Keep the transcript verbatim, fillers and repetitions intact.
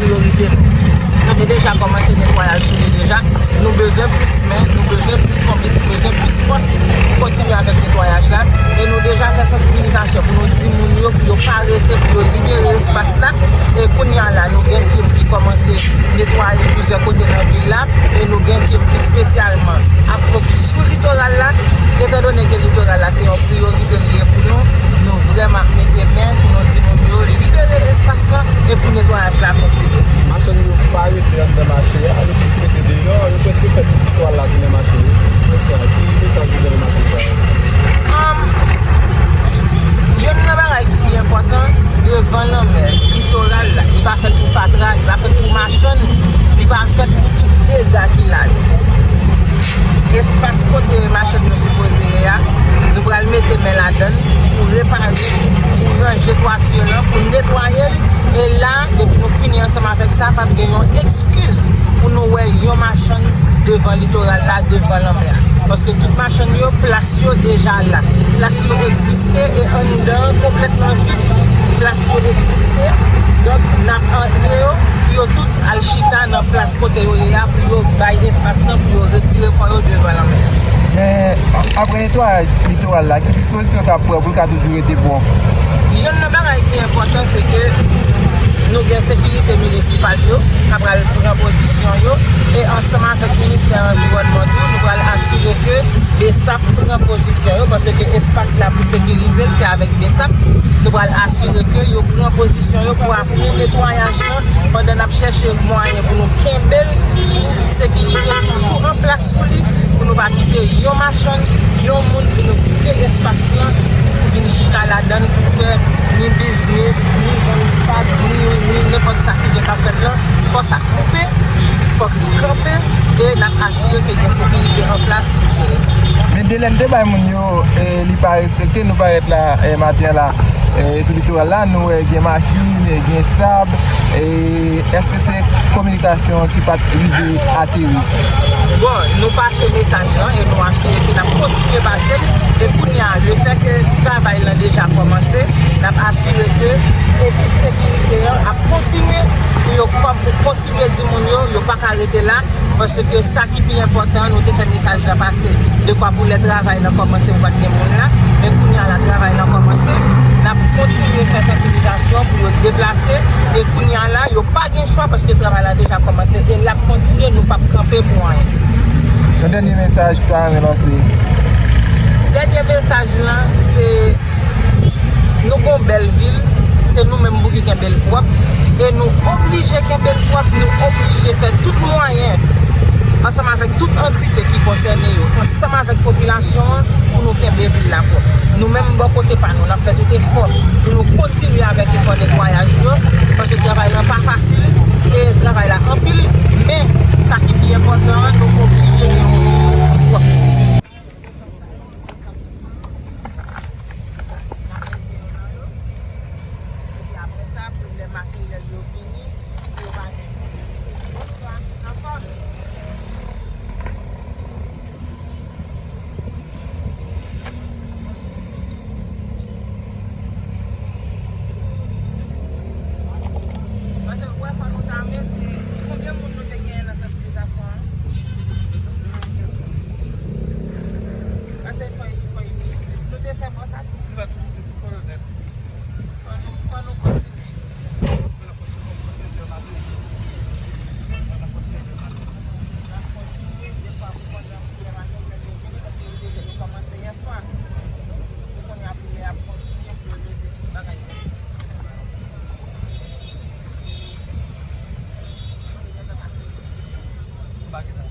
priyorite nou. Nou te deja kòmanse netwayaj sou li deja. Nou bezwen plis men, nou bezwen plis konbit, nou bezwen plis fòs pou kontinye avèk netwayaj la. E nou deja fè sansibilizasyon pou nou di moun yo pou yo pa rete, pou yo libere espas la. E kounye a la, nou gen fim ki kòmanse netwaye plizyè kote nan vil la. E nou gen fim ki espesyalman ap fokis sou litoral la. Etandone ke litoral la se yon priyorite li ye pou nou, nou vrèman ap mete men pou nou di moun yo libere espas la e pou netwayaj la kontinye. Machann yo pa rete anndan mache a, yo plis rete deyò, yo prèske fè tout litoral la tounen mache yo. Ki mesaj, ki mesaj ou gen nan mache sa yo? Um, Youn nan bagay ki pi enpòtan, devan lanmè, litoral la, li pa fèt pou fatra, li pa fèt pou machann, li pa fèt pou tout dega ki la yo. Espas kote machann yo sipoze ye a, nou pral mete men ladan l pou repare l, pou ranje twati lan, pou netwaye l. E la, depi nou fini ansanm avèk sa, p ap gen yon eskiz pou nou wè yon machann devan litoral la, devan lanmè a. Paske tout machann yo, plas yo deja la. Plas yo egziste e anndan an konplètman vid. Plas yo egziste. Donk, n ap antre yo pou yo tout al chita nan plas kote yo ye a, pou yo bay espas lan, pou yo retire kò yo devan lanmè a. Men, a-, apre netwayaj litoral la, ki dispozisyon k ap pran pou l ka toujou rete pwòp? Youn nan bagay ki enpòtan, se ke nou gen sekirite minisipal yo k ap pral pran pozisyon yo, e ansanm avèk ministè anviwònman tou, nou pral asire ke BSAP pran pozisyon yo, paske espas la pou sekirize l, se avèk BSAP. Nou pral asire ke yo pran pozisyon yo pou apiye netwayaj lan, pandan n ap chèche mwayen pou nou kenbe l, pou sekirite toujou an plas sou li, pou nou pa kite yon machann, yon moun pou nou kite espas lan, pou vin chita ladan l, pou fè ni biznis, ni vann sab, ni, ni nenpòt sa ki gen k ap fèt lan. Fò sa koupe, fòk li kanpe, e n ap asire ke gen sekirite an plas pou jere sa. Men delè n te bay moun yo, e, li pa respekte, nou parèt la, e, maten an la, e, sou litoral la, nou wè gen machin, e, gen sab, e, èske se kominikasyon ki pa t rive ateri? Bon, nou pase mesaj lan e nou asire ke n ap kontinye pase l. E kounye a, lefètke travay lan deja kòmanse, n ap asire ke ekip sekirite an ap kontinye pou yo kò-, pou kontinye di moun yo, yo pa ka rete la, paske sa ki pi enpòtan, nou te fè mesaj la pase. Dekwa pou lè travay lan kòmanse, ou pa t gen moun la, men kounye a la, travay lan kòmanse, n ap kontinye fè sansibilizasyon pou yo deplase, e kounye a la, yo pa gen chwa paske travay la deja kòmanse, e l ap kontinye, nou p ap kanpe pou anyen. Yon dènye mesaj ou ta renmen lanse? Dènye mesaj lan, se nou gon bèl vil, se nou menm pou ki kenbe l pwòp, e nou oblije kenbe l pwòp, nou oblije fè tout mwayen, ansanm avèk tout antite ki konsène yo, ansanm avèk popilasyon an, pou nou kenbe vil la pwòp. Nou menm, bò kote pa nou, n ap fè tout efò pou nou kontinye avèk efò netwayaj yo, paske travay lan pa fasil, e travay la anpil, men sa ki pi enpòtan an, nou oblije gen yon vil pwòp. N ap mete yo nan yo. Epi apre sa, pou lè materyèl yo vini, pou yo pa gen pwoblèm. Bonswa, anfòm? Paske ou wè, fò nou ta mete konbyen moun nou te genyen nan sansibilizasyon an? Paske fò, fò, nou te fè bò sa tou. Fò nou, fò nou kontinye. N ap kontinye, defwa pou kontan pou lè maten, lè yo vini, paske yo deja, yo kòmanse yè swa. Pou kounye a, pou lè ap kontinye, pou yo leve tout bagay yo. Yo deja nan maten.